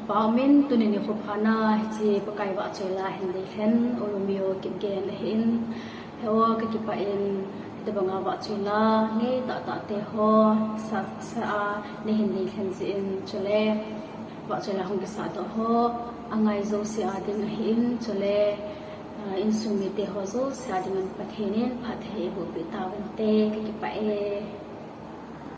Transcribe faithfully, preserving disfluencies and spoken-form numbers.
Kipah umin, tuni nikho phatna hiche Pakai vahchoi la hin deilhen, U Romeo Kipgen ahin, he o kakipah in, hitobanga vahchoi la, ngei tahtah teho, sa, sa a, neihin deilhen jeh in chule, vahchoi la hung kisahdoh ho, angai jouse a ding ahin chule, ah, insung miteho jouse a dingin Pathen in phatthei eibohpeh tauvinte, kakipah e.